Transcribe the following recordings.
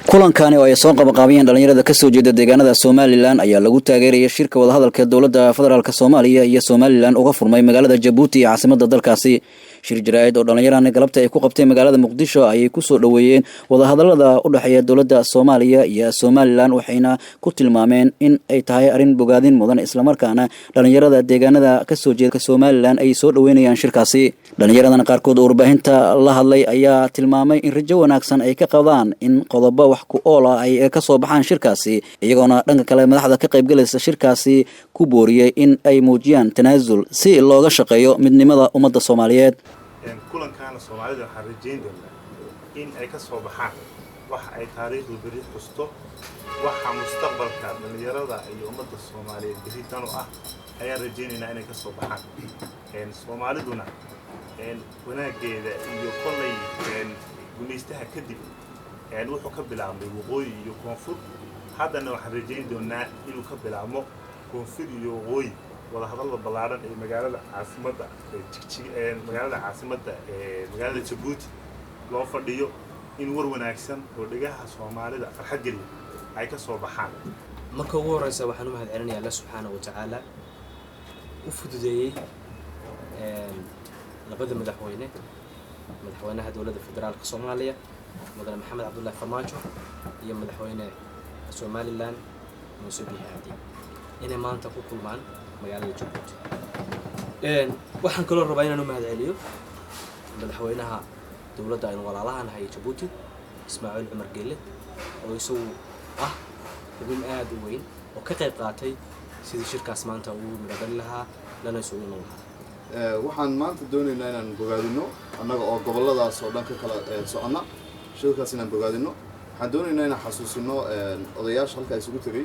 Kulankani oo ay soo qabaqaabiyeen dhalinyarada kasoo jeeda deegaanada Somaliland ayaa lagu taageerayay shirka wadahadalka dowladda federaalk Soomaaliya iyo Somaliland uga furmay magaalada Jabuuti ee caasimada dalkaasi. Shir jaraa'id oo dhallinyarahani galabta ay ku qabteen magaalada Muqdisho ayay kusoo dhoweeyeen wadahadalada u dhexeeya dowladda Soomaaliya iyo Somaliland, waxayna ku tilmaameen in ay tahay arrin bogaadin mudan, islamarkaana dhalinyarada deegaanada kasoo jeeda Somaliland ay soo dhoweynayaan shirkaasi. Dhallinyaradan qaarkood oo warbaahinta la hadlay ayaa tilmaamay in rajo wanaagsan ay ka qabaan in qodobo wax ku ool ah ay kasoo baxaan shirkaasi, iyagoona dhanka kale madaxda ka qaybgalaysa shirkaasi ku booriyey in ay muujiyaan tanaasul si looga shaqeeyo midnimada ummadda Soomaaliyeed. Kulankaana Soomaalida waxaan rajayn doonaa in ay ka soo baxaan waxa ay taariikhdu berri xusto, waxa mustaqbalka dhallinyarada iyo ummadda Soomaaliyeed berri dan u ah ayaan rajaynaynaa inay ka soo baxaan. Soomaaliduna wanaaggeeda iyo kollay gumaystaha kadib wuxuu ka bilaabmay waqooyi iyo koonfur, haddana waxaan rajayn doonaa inuu ka bilaabmo koonfur iyo waqooyi. Wadahadallada ballaaran ee magaalada caasimadda Jigjig, magaalada caasimadda ee magaalada Jabuuti loo fadhiyo, in war wanaagsan oo dhegaha Soomaalida farxad geliya ay ka soo baxaan. Marka ugu horeysa, waxaan u mahad celinaya Alla subxaana wa tacaala u fududeeyey labada madaxweyne, madaxweynaha dowladda federaalka Soomaaliya, mudane Maxamed Cabdullaahi Farmaajo, iyo madaxweyne Somaliland Muuse Biixi Cabdi, inay maanta ku kulmaan magaalada Jabuuti. Waxaan kaloo rabaa inaan u mahad celiyo madaxweynaha dowladda aynu walaalaha nahay Jabuuti, Ismaaciil Cumar Geelle, oo isagu ah xubin aada u weyn oo ka qayb qaatay sidii shirkaas maanta uu midho dhali lahaa lana isugu iman lahaa. Waxaan maanta doonaynaa inaan bogaadino, annaga oo gobolladaas oo dhan ka kala soconna, shirkaas inaan bogaadino. Waxaan doonaynaa inaan xasuusino odayaasha halkaa isugu tegay,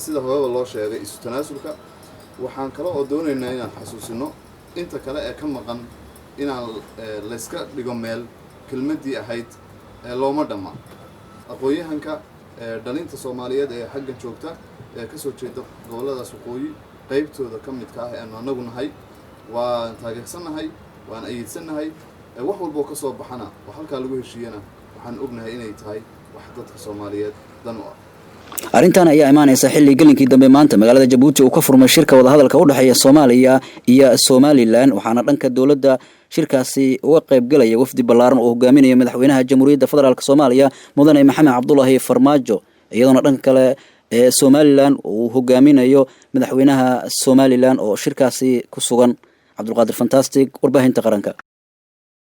sida horeba loo sheegay, isu tanaasulka. Waxaan kale oo doonaynaa inaan xasuusino inta kale ee ka maqan inaan layska dhigo meel kelmaddii ahayd looma dhamma. Aqoon-yahanka dhalinta Soomaaliyeed ee xaggan joogta ee kasoo jeeda gobolladaas waqooyi qeybtooda ka midka ah eanu annagu nahay, waan taageersannahay, waan ayiidsannahay. Wax walba oo kasoo baxana oo halkaa lagu heshiiyana, waxaan ognahay inay tahay wax dadka Soomaaliyeed dan u ah. Arrintan ayaa imaanaysa xilli gelinkii dambe maanta magaalada Jabuuti uu ka furmay shirka wadahadalka u dhexeeya Soomaaliya iyo Somaliland, waxaana dhanka dowladda shirkaasi uga qaybgalaya wafdi ballaaran oo hogaaminaya madaxweynaha Jamhuuriyadda Federaalk Soomaaliya, mudane Maxamed Cabdulaahi Farmaajo, iyadoona dhanka kale ee Somaliland uu hogaaminayo madaxweynaha Somaliland oo shirkaasi ku sugan. Cabdulqaadir Fantastic, warbaahinta qaranka.